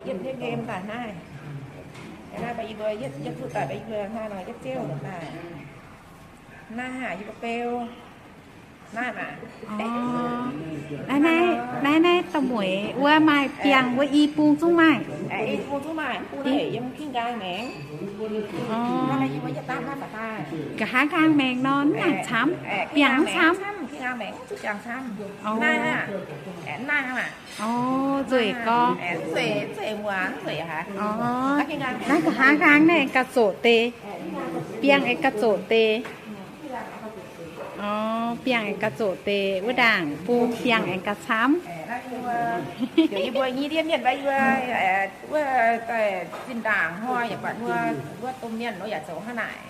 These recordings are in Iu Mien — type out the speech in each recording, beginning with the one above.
Yietv game daaih naaiv. Naaiv mbuo yietv, yietv zuqc daaih mbuo hnangv nor yietv ziouv daaih. Naaiv haic yie mbuo beu. Naaiv maah. Naaiv, naaiv, naaiv dauh mueiz wuov maaih biangh wuov i bung zungv maaih. I bung zungv maaih, bung naaiv yiem King Gang maengx. Nqa'haav nqaang maengx nor mv nangc camv, biangh mv camv. Naaiv, naaiv maah. Nzueic gorx. Naaiv nqa'haav nqaang naaiv gauh zoqc deix. Biangh aengx gauh zoqc deix. Biangh aengx gauh zoqc deix wuov ndaangc bung biangh aengx gauh camv. Yie mbuo nyei ndiev mienh mbuo yie mbuo wuov zinh ndaangc hnoi yaac buatc wuov domh mienh nor yaac zoux hnangv naaic.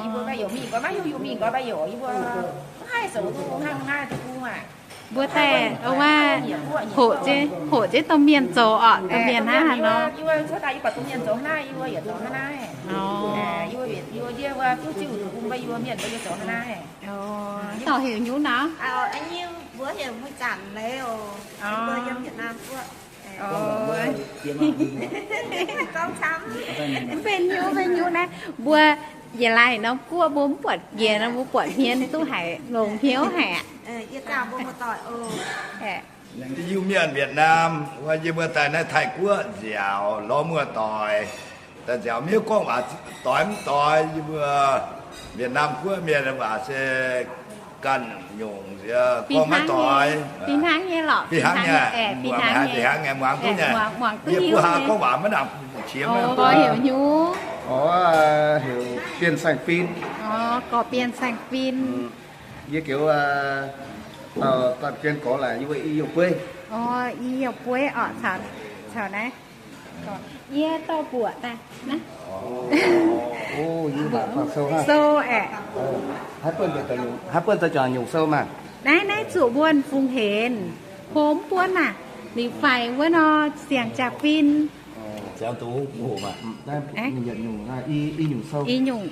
Yie mbuo maiv youc mingh nqoi, maiv hiuv youc mingh nqoi maiv youc, yie mbuo maiv haih zoux duqv hnangv naaiv duqv bung aqv. Mbuo daaih wuov hoqc jienv, hoqc jienv domh mienh zoux orqc, domh mienh hnangv haaix nor. Yie mbuo cuotv daaih yie buatc domh mienh zoux hnangv naaiv, yie mbuo yaac zoux hnangv naaiv. Yie mbuo, yie mbuo ndiev wuov duqv ziuh bung mbuo yie mbuo mienh mbuo yie zoux hnangv naaiv. Dorh heuc nyungc nor? Mbuo heuc Mui Zanc leiz oc. Mbuo yiem Việt Nam guoqv. Mv benx nyungc, mv benx nyungc naaiv. Mbuo yietc laanh norm guoqv mbuo mv buatc njiec nor, mbuo buatc hmien duqv haic, longx hnyouv haic aqv. Iu-Mienh Việt Nam, yie mbuo daaih naaiv Taiv Guoqv nziaauc lorz muoz-doic, daaih nziaauc miev gorngv waac doix mv doix, yie mbuo Việt Nam guoqv mienh waac se ganh nyungc nziex gorngv maiv doix. Fih hnangv nyei lorqc, fih hnangv nyei, muangx duqv nyei. Yie mbuo haaix gorngv waac maiv nangc qiemx. Heuc Bienh Saeng Fin. Gorx Bienh Saeng Fin. Yie goux, dauh, dauh Bienh gorx laaic yie mbuo i youh bueiv. I youh bueiv orqc, caux naaiv. Yie dorh mbuoqc daaih naaiv. Sou aeqv, haaix buonv daaih juangc nyungc sou maah. Naaiv, naaiv zuqc wuonh fungx henc, hlo mv buonv maah. Liuz faix wuov nor, siang jaa-fin. I nyungc, i nyungc.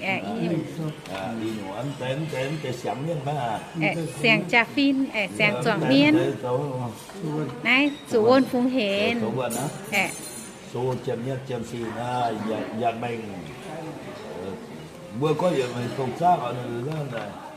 Siang jaa-fin, siang zuangx mienv. Naaiv zuqc wuonh fungx henc. Mbuo gorngv yietc mengh dongh zaangv oc.